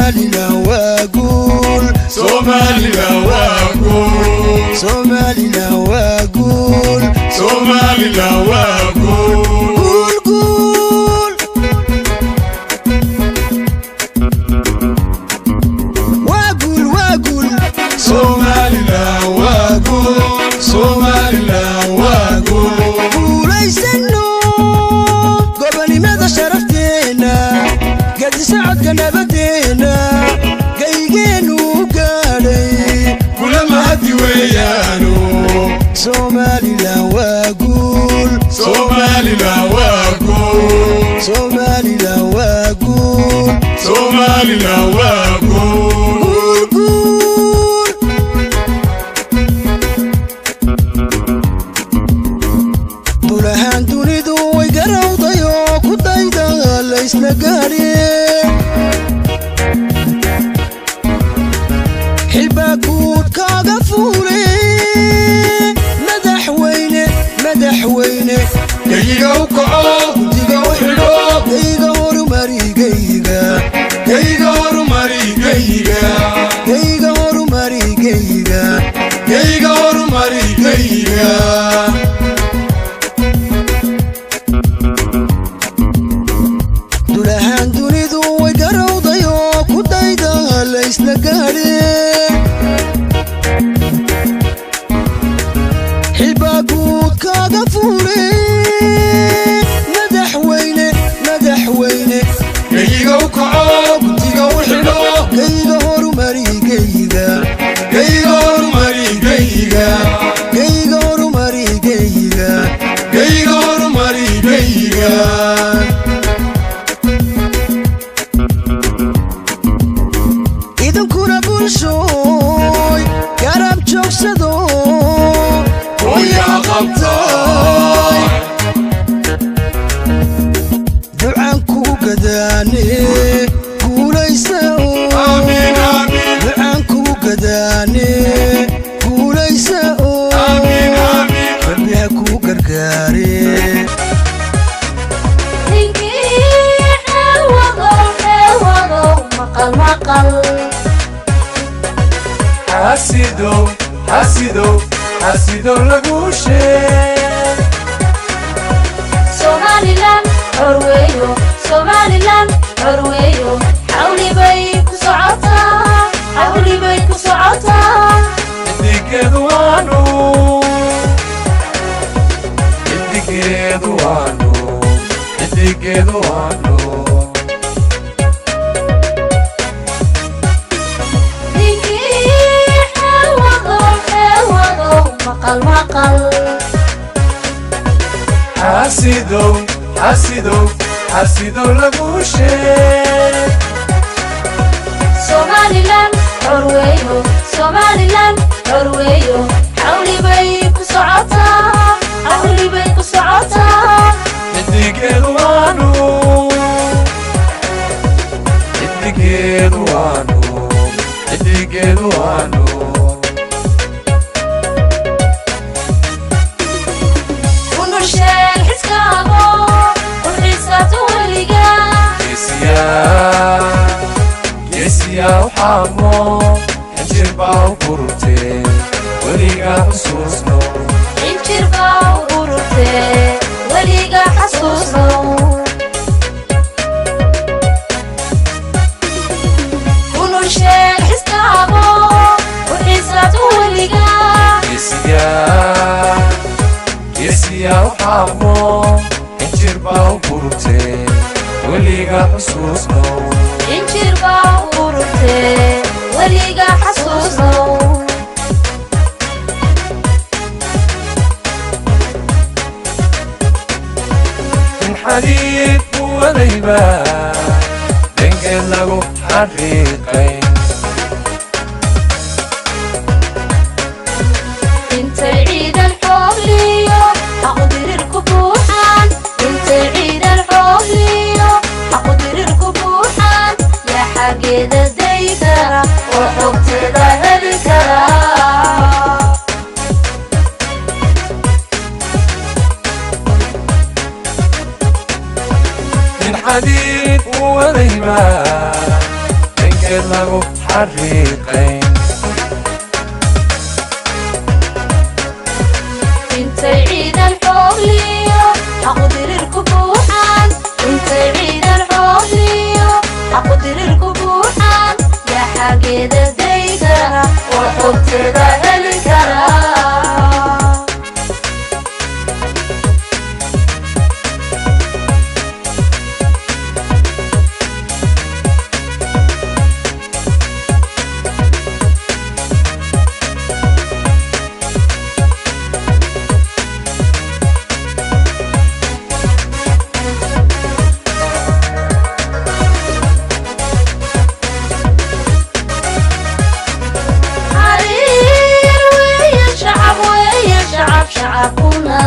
Somaliland waa guul. Somaliland waa guul. Somaliland waa guul. Somaliland waa guul. Guul, guul. Waa guul, waa guul. Somaliland waa guul. Somaliland waa guul. Guulaysano, gobonimada sharafteenna, geedi socodka nabadeenna, gaygeenu gaadhay. Kula mahadi weeyaano. Somaliland waa guul. Somaliland waa guul. Somaliland waa guul. Somaliland waa guul. Guul, guul. Dulahaan dunidu way garowday oo ku dayda laysla gaadhe. Xilbaa guud kaaga fuule, madaxweyne, madaxweyne. Gayiga u kaco, guddiga u xidho. Gayga horumarigayga. Gayiga horumari gayiga. Gayga horumarigayga. Gayiga horumari gayiga. Dulahaan dunidu way garowday oo ku dayda laysla gaadhe. Xilbaa guud kaaga fuule, madaxweyne, madaxweyne. Gayiga u kaco, guddiga u xidho. Gayga horumarigayga. Gayiga horumari gayiga. Gayga horumarigayga. Gayiga horumari gayiga. Idinkuna bulshooy garab joogsado. Hooyaa qabtay. Ducaan ku gadaane, guulaysa. Aamiin, aamiin. Ducaan ku gadaane, guulaysa. Aamiin, aamiin. Rabbi ha kuu gargaare. Ninkii xeelwadow, xeelwadow, maqal, maqal. Xasidow, xasidow, xasidow lagu sheeg. Somaliland xorweeyo, Somaliland xorweeyo, xawli bay ku socotaa, xawli bay ku socotaa. Xidigeedu waanu, xidigeedu waanu, xidigeedu waanu. Ninkii xeelwadow, xeelwadow, maqal, maqal. Xasidow, xasidow, xasidow lagu sheeg. Somaliland xorweeyo, Somaliland xorweeyo, xawli bay ku socotaa, xawli bay ku socotaa. Xidigeedu waanu, xidigeedu waanu, xidigeedu waanu. Unu sheeg xiskaago u xiisato weliga. Geesiyaa, geesiyaa u xaamo, xinjir baa u gurtee, weligaa xusuusno. Injir baa u ururtee, weliga xasuusno. Unu sheeg xiskaago u xiisato weliga. Geesiyaa, geesiyaa u xaamo, xinjir baa u gurtee, weligaa xusuusno. Injir baa u ururtee, weliga xasuusno. In xadiid buu wadayba dhangeed lagu xariiqay. Intay ciidan xoogliyo xaqudirir ku buuxaan, intay ciidan xoogliyo xaqudirir ku buuxaan, yaa xaggeeda day kara oo xogteeda heli kara? In xadiid buu wadayba dhangeed Xariiqay. Intay ciidan xoogliyo xaqudirirku buuxaan, intay ciidan xoogliyo xaqudirirku buuxaan, yaa xageeda day kara oo xogteeda heli kara? Xariir weeye, shacab weeye, shacab, shacabkuna.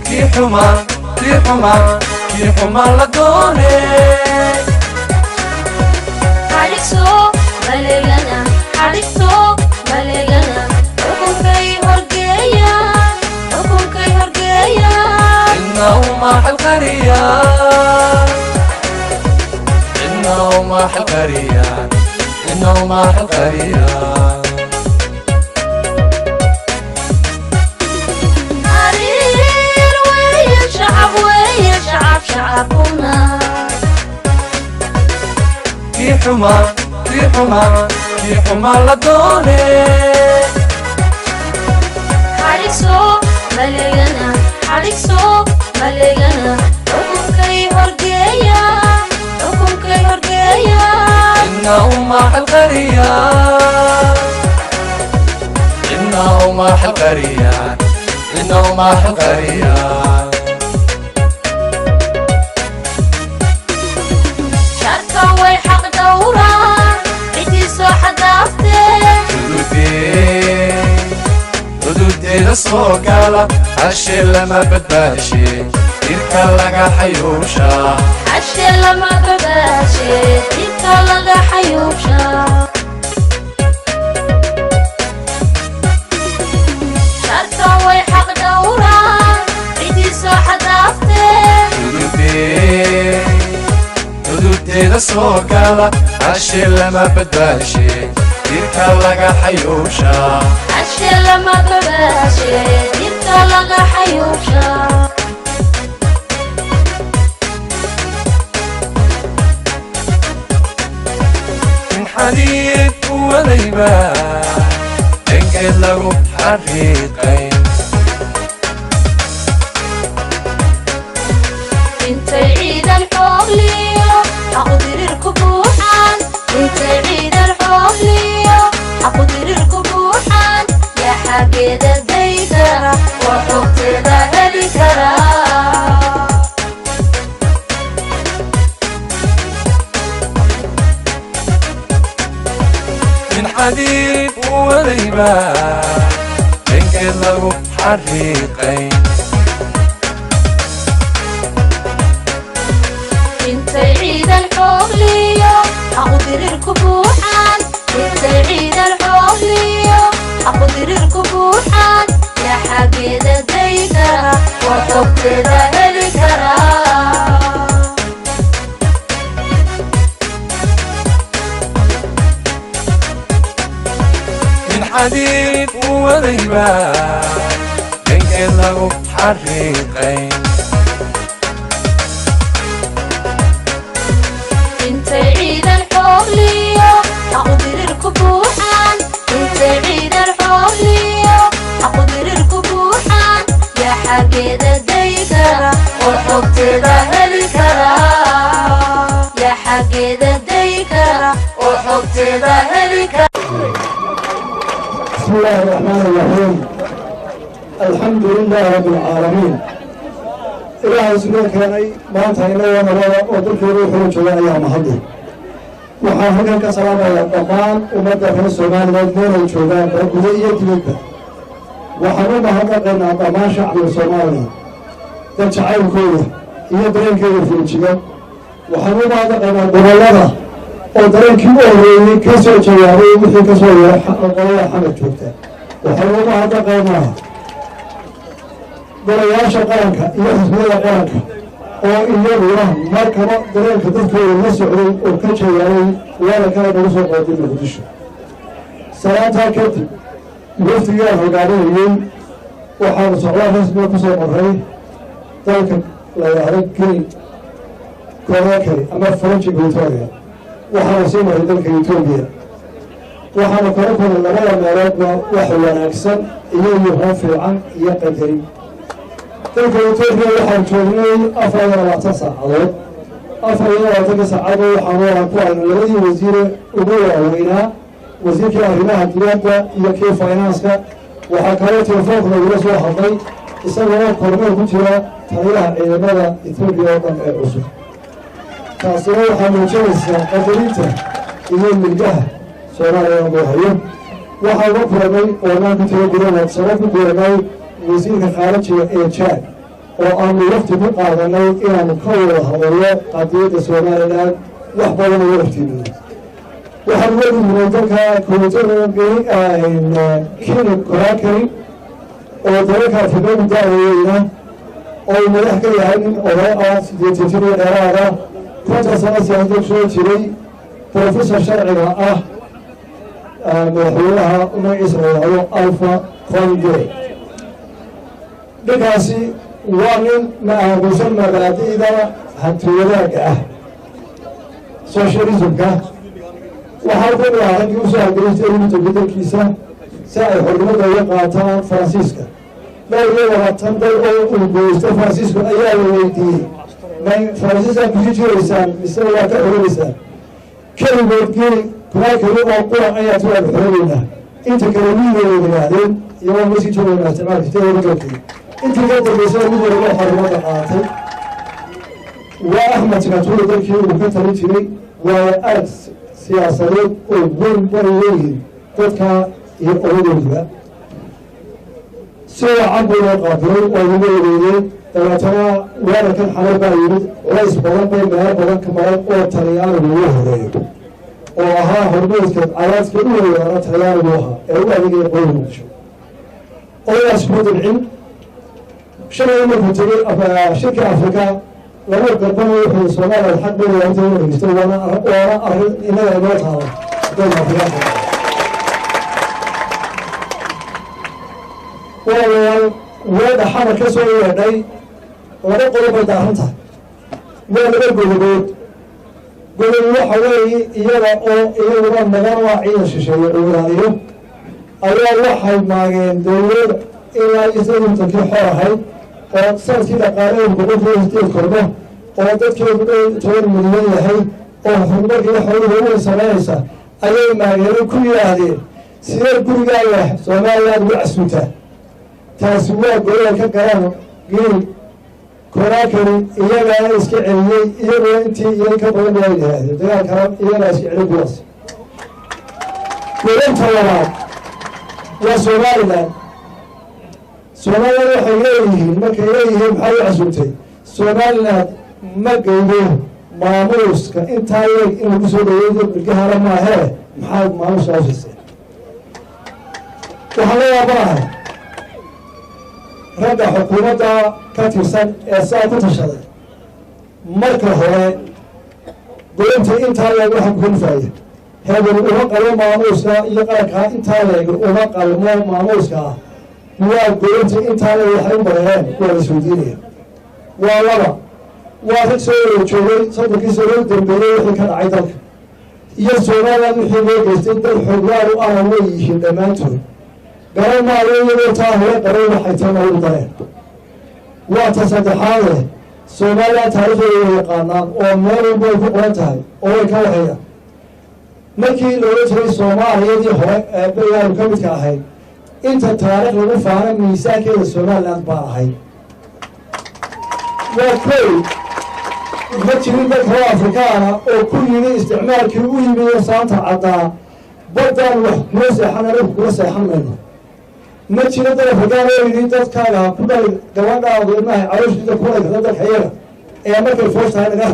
Kii xumaa, kii xumaa, kii xumaa la doone. Xadhigso maleegana, xadhigso maleegana, xukunkay horgeeyaan, xukunkay horgeeyaan. Cidna uma xilqariyaan, cidna uma xilqariyaan, cidna uma xilqariyaan. Xariir weeye, shacab weeye, shacab, shacabkuna. Kii xumaa, kii xumaa, kii xumaa la doone. Xadhigso maleegana, xadhigso maleegana, xukunkay horgeeyaan, xukunkay horgeeyaan. Cidna uma xilqariyaan, cidna uma xilqariyaan, cidna uma xilqariyaan. Sharka way xaq dhowraan cidii soo xadaaftee. Xuduudeeda soo gala, hashe lama badbaashe, irka laga xayuushaa. Cashe lama babaashe, dibka laga xayuushaa. Sharka way xaq dhowraan cidii soo xadaaftee. Xuduudeeda soo gala, hashe lama badbaashe, irka laga xayuushaa. Cashe lama babaashe, dibka laga xayuushaa. In xadiid u wadayba dhankeed lagu xariiqay. Intay ciidan xoogliyo xaqudirirku buuxaan, intay ciidan xoogliyo xaqudirirku buuxaan, yaa xageeda day kara oo xogteeda heli kara? In xadiid u wadayba dhankeed lagu xariiqay. Intay ciidan xoogliyo xaqudirirku buuxaan, intay ciidan xoogliyo xaqudirirku buuxaan, yaa xageeda day kara oo xogteeda heli kara? In xadiid u wadayba dhankeed lagu xariiqay. Intay ciidan xoogliyo xaqudirirku buuxaan, intay ciidan xoogliyo xaqudirirku buuxaan, yaa xageeda day kara oo xogteeda heli kara? Yaa xageeda day kara oo xogteeda heli kara? بسم الله الرحمن الرحيم، الحمد لله رب العالمين. Ilaahay sidoo keenay maanta inagoo nabada oo dalkeedu wuxuu jooga ayaa mahadle. Waxaan halkan ka salaamayaa dhammaan ummadda reer Soomaaliyeed meelay joogaan oo gudo iyo dibadba. Waxaan u mahadnaqaynaa dhammaan shacbiga Soomaaliya dad jacaylkooda iyo dareenkeeda feejigan. Waxaan u mahadnaqaynaa gobollada oo dareenkii u horreeyey ka soo jawaabay wixii ka soo yeeray qolada Xamar joogta. Waxaan u mahadnaqaynaa golayaasha qaranka iyo xisbiyada qaranka. Oo iyaguna markaba dareenka dadkooda la socday oo ka jawaabay weerarkana nagu soo qooday Muqdisho. Salaantaa kadib, wafdigaan hogaaminayey waxaanu socdaal rasmiga ku soo marray dalka la yidhaahdo Guinea Conakry ama French Equatoria. Waxaanu sii maray dalka Etoobiya. Waxaanu kala kulnay labada meeloodba wax wanaagsan iyo yuhun fiican iyo qadarin. Dalka Etoobiya waxaan joognay 24 saacadood. 24-ka saacadood waxaanu ku aragnay labadii wasiire ugu waaweynaa, wasiirkii arrimaha dibadda iyo kii finance-ka. Waxaa kaloo telefoonka lagula soo hadlay isagoo kormeel ku jira taliyaha ciidamada Etoobiya oo dhan ee cusub. Taasina waxaa muujinaysaa qadarinta iyo milgaha Soomaaliya lagu hayo. Waxaa uga kulanay oo maan ku tiro gudahood sabab ku kulanay wasiirka khaarijiga ee Jaad, oo aanu wafti ku qaadanay inaanu ka wada hadallo qadiyadda Somaliland, wax badan uga hortiimino. Waxaan uga gudbinay dalka Guinea Conakry oo dalalka Afrika muddaaweyna, oo uu madax ka yahay nin oday ah, 80 jir iyo dheeraada, 50 sano siyaasadda kusoo jiray, professor sharciga ah, madaxweynaha magaciisa la yidhaahdo Alpha Conde. Ninkaasi waa nin ma aaminsan mabaadi'da hanti wadaagga ah, socialismka. Waxaa ka mid ah raggii usoo halgelistay ugu tegay dalkiisa si ay xornimada uga qaataan Faransiiska. 22 dal oo uu goystay Faransiisku ayaa la weydiiyey: "Ma Faransiiska kusii jiraysaan mise waa ka xorobaysaan?" Keligood Guinea Conakry oo qura ayaa ti waanu xorobaynaa, inta kale wiigooda yidhaahdeen iyagoo ma sii joogaynaa isticmaalka sideedii. Intii ka dambeysay mid walba xornimada qaatay. Waa Axmed Sikaturi dalkii uu ka talin jiray. Waa arag siyaasadeed oo weyn bay leeyihiin dadka iyo odadoodiba. Si wacan buu loo qaabilay oo lagu wareegay. Dabeetana weerarkan xalay baa yimid. Culays badan bay meelo badan ka maray oo Talyaanigu ugu horeeyo, oo ahaa hormoodka cadaadka u weyaana Talyaanigu ahaa ee u adeegaya qoyga Muqdisho. Odagaas kuma dabcin. Shalay markuu tegey shirkii Afrika laba garbana, wuxuu Soomaaliya xaq bay inta u dhageystay, waana arrin innaga inoo taala dalka Afrikaanka. Walaalayaal, weedha Xamar ka soo yeedhay laba qodob bay daaran tahay, waa laba godobood. Godob waxa weeye iyaga oo iyaguna magan waa ciidan shisheeye uu ilaaliyo ayaa waxay maageen dowlad ilaa iyo 18-kii xor ahayd, oo sanadkii dhaqaaleedu 8% kordho, oo dadkeedu 10 milyan yahay, oo horumarkii xooluhu weyn samaynaysa ayay maageeno ku yidhaahdeen: "Sidee gurigaaga Soomaaliya aad ugu casuuntaa?" Taasi waa golay ka galaan Guinea Conakry. Iyagaana iska celiyey, iyaguna intii iyo ka badan baa yidhaahdeen dagaalkana iyagaa iska celin kuwaas. Golinta labaad waa Somaliland. Somaliland waxay leeyihiin, markay leeyihiin maxaa u casuumtay Somaliland, ma geydo maamuuska intaa leeg in lagu soo dhaweeyo bilgahana maahee, maxaa maamuuska u siiseen? Waxaan la yaabanahay ragga xukuumadda ka tirsan ee saa ku tashaday. Marka hore golinta intaa leeg waxa kukalifaya, hebel uma qalmo maamuuska iyo qarankaa intaa leeg uma qalmo maamuuska ah. Waa golinta intaa leeg waxay u bareereen, waa la isweydiinaya. Waa laba, waa rag soo wada joogay 30-kii sano u dambeeyey wixii ka dhacay dalka iyo Somaliland wixii loo geystay. Dad xoggaar u ah way yihiin dhammaantood. Garan maayo iyagoo taa hore qabay waxay tan ugu dareen. Waa ta saddexaade, Somaliland taariikhdeeda way yaqaanaan oo meel walba ay ku qoran tahay oo way ka waxeeyaan. Markii loola jiray Soomaaliyadii hore ee berigaanu ka midka ahayd, inta taariikh lagu faano miisaankeeda Somaliland baa ahayd. Waa kow, ma jirin dad kaloo Afrikaana oo ku yimi isticmaalkii u yimi oo saanta caddaa baddaan wax kula seexan, anagu kula seexan mayno. Ma jiro dad Afrikaan oo yidhi dadkaaga ha ku dhali gabadhaadu ilmahay calooshiisa ku dhali karta dalka iyaga ee markay foos tahay naga.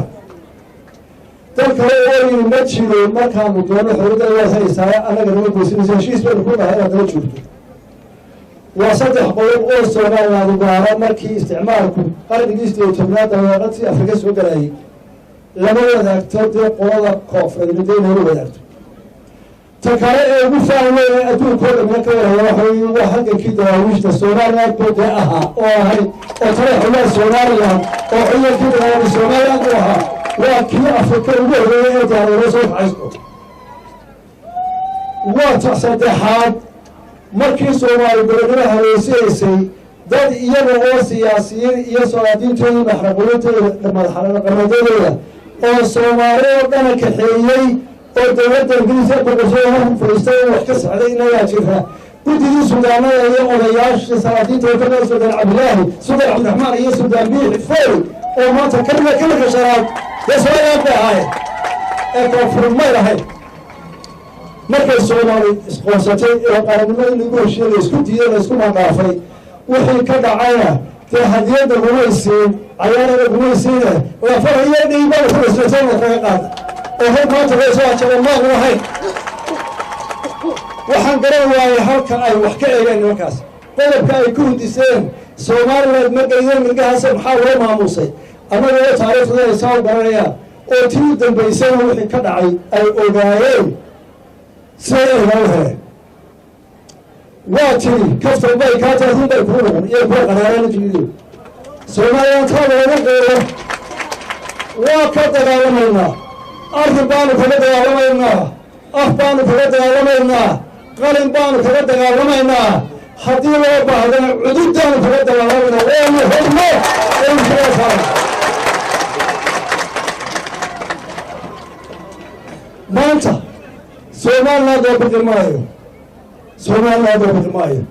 Dad kale oo yidhi ma jiro. Markaanu doono xorriyadda waad haysaa, annaga nama goysanaysa, heshiis baynu ku nahay inaad nala joogto. Waa 3 qodob oo Somaliland gaara markii isticmaalku qarnigii 18aad dabeeqadii Afrika soo galayay lama wadaagto. Dee qolada koonfureed midday lama wadaagto. Ta kale ee ugu fahmeen adduunkoo dhamina ka warhaya waxa weeye waa halgankii daraawiishta Somaliland buu dee ahaa oo ahayd oo taleexumaa Somaliland oo ciidankii dagaalamay Somaliland uu ahaa. Waa kii Afrika ugu horreeyay ee diyaarado soo kacaysto. Waa ta saddexaad, markii Soomaali gobonimo haleysihaysay dad iyaga oo siyaasiyiin iyo salaadiintoodii maxraqooyintooda madaxaqamadadooda oo Soomaali oo dhana kaxeeyey oo dowladda Ingiriiska boqortooyada fadhiistay oo wax ka socday inagaa jira. Guddidii suldaanada iyo odayaashii salaadiinta oo kamida Suldaan Cabdilaahi, Suldaan Cabdiraxmaan iyo Suldaan Biixi Foy oo maanta kamida kilalka shanaad dee Somaliland bay ahaayeen ee koonfur may lahayn. Markay Soomaali isqoonsatay ee qarannimadii lagu heshiiyey la isku diiday la isku mandhaafay, wixii ka dhacayna dee hadiyadda gumaysiin cayaarada gumaysiine lafara iyo dhiibada kurisatay kaga qaada oo hor maanta loo soo ajaba maanu ahayn. Waxaan garan waayay halka ay wax ka eegeen nimankaas, qodobka ay ku hindiseen Somaliland ma geydeen milgahaas maxaa loo maamuusay annaga oo taariikhda ay saa u garanayaan oo tii u dambaysayna wixii ka dhacay ay ogaayeen siday aygaa u heleen. Waa tiri kaftan bay kaa tahay, run bay kuu noqon iyo kuwa qaraaraan jirido Somaliland taa looga qeero. Waa ka dagaalamaynaa, arrin baanu kaga dagaalamaynaa, af baanu kaga dagaalamaynaa, qalin baanu kaga dagaalamaynaa, haddii loo baahdana cududaanu kaga dagaalamaynaa. Waanu hubno aynu kaga saarna. Maanta Somaliland oo baqi maayo, Somaliland oo baqi maayo.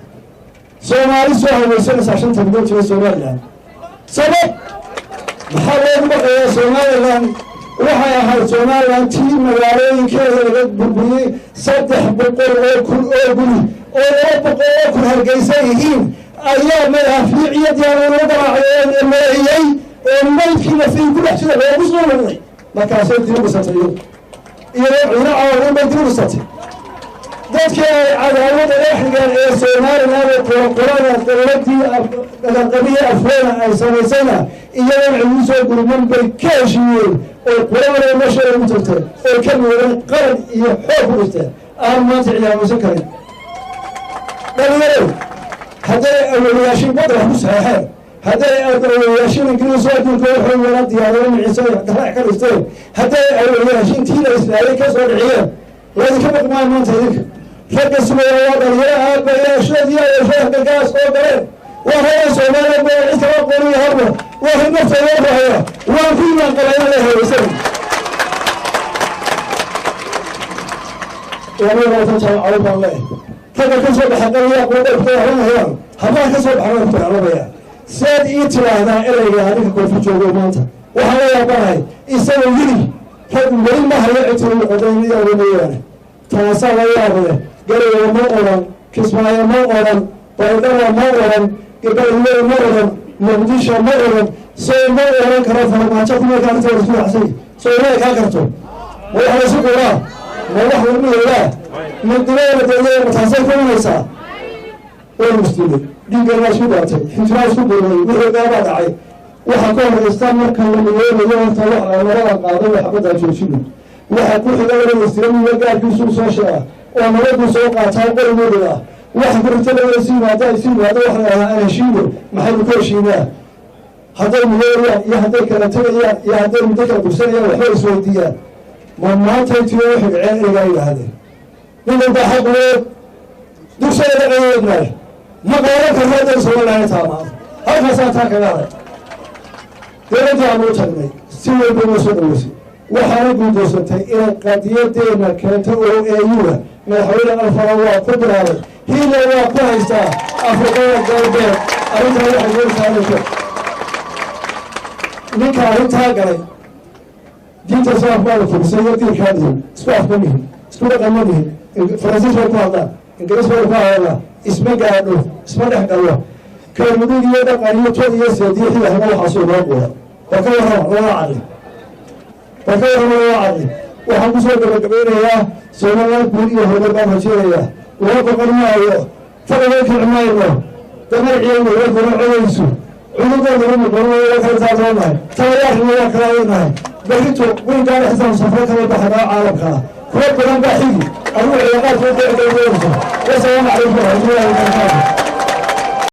Soomaali soo haweysanaysaa 5 milyan jira Somaliland. Sabab maxaa loogu baqayaa Somaliland? Waxay ahayd Somaliland tii magaalooyinkeeda laga burburiyey 300,000 oo guri oo 200,000 Hargeysa yihiin ayaa madaafiic iyo diyaarado lagu garaacay meeciyey oo maydkii nafiin ku dhex jira loogu soo noqday. Markaasay dib u dhisatay iyadoo ciino caawan bay dib u dhisatay. Dadkii ay cadaawada dhexigeen ee Somaliland ee qoraqorada dowladii dhaqanqabihii Afweena ay samaysayna iyadoon cidu soo gurman bay ka heshiiyeen oo qurana meesha ugu tagteen oo ka midoobeen qaran iyo xoog ku dhisteen aan maanta ciyaameysan karin. Dhalinyaro hadday awoowayaashiin badda wax ku saxeexeen, hadday awoowayaashiin Ingiriis oo adduunka wuxuu wala diyaarado miciise garaac ka dhisteen, hadday awoowayaashiin tiina Israa'iil ka soo dhiciyeen, laydinka baqi maayo maanta. Idinka ragga sugaya waa dhalinyaro aabbayaashood iyo awooshood gargaas oo galeen. Waa ragga Soomaaliya baa cid kala qoriya hadba waa rag naftooda u haya. Waan ku imaan qabaa inaan la haweysan 22 jaamacado baan leeyahay. Ragga ka soo baxa qaliya quudhay ku dagaalamahayaan, hablaha ka soo baxana way ku dagaalamayaan. Siaad ii tiraahdaa ereyga adinka koonfur joogo maanta waxaan la yaabanahay isagoo yiri rag weli ma hayo cidtii qodaynaya mooyaane. Taasaa la yaable. Garowe ma oran, Kismaayo ma oran, Baydhaba ma oran, Gabalwey ma oran, Muqdisho ma oran. Soo ma oran karo Farmaajo kumeelka arrinta waa isku racsay. Soo ma kaa karto? Ma wax laysu quraa? Ma wax lagu yeelaa midnimada dowladda? Ma taasay ku imanaysaa? Waynu isdiilay, dhiiggan waa isku daatay, xinjiraa isku duulay, wixii gaabaa dhacay. Waxa ka horeysta marka la midoobayo horta wax labada qaaday waa xabaddaa joojino. Waxa ku xiga labada istiramiga gaarkiisuu soo sheega oo nabaduu soo qaataa qorigooda. Waxa ku xigta labada si yimaada ay si yimaado waxa la dhahaa aan heshiino. Maxaynu ku heshiinaa? Hadday midoobayaan iyo hadday kala tegayaan iyo hadday muddo kala dursanayaan waxba isweydiiyaan. Ma maantay tiyo waxay dhaceen ereygaa yidhaahdeen nin walbaa xaq uleed dugsiga dhaqayeednaay ma qaadan karno hadday Somaliland taa maanta. Halkaasaa taa kaga haray. Dowladdii aanu u tagnay si walba noo soo dhaweysay, waxaana guuldaysatay inay qadiyadeena keento oo AU-da madaxweyne Alfaro waa ku bilaabay hiila waa ku haystaa Afrikada Galbeed. Arrintaa waxay doonaysaa inay ninka arrintaa galay diinta islaamka baana furisay iyo diinkaa dhihin isku af ma nihin, isku dhaqan ma nihin. Faransiis bay ku hadlaan, Ingiriis bay ku hadlaan, isma gaadho, isma dhex galo. Kalmudug iyo dhaqan iyo tod iyo seediyo xilahna waxaasuu noo quura. Bal ka warrama labada caqli, bal ka warrama labada caqli. Waxaan kusoo gabagabeynayaa Somaliland guud iyo horumar baan rajeynayaa. Loo boqon maayo, fadhiga kici mayno. Damarciina wakuna codayso cudurdeedana muqono kala taatoonahay, tabayaarna waa kala adagnahay. Berrito weyngaana xitaa safro kala baxnaa caalamka ah, kuwa badan baa xigi adigu ciidaqaadkoo dacdowdeyso. Wasalaamu calaykum waraxmatullahi wabarakaatu.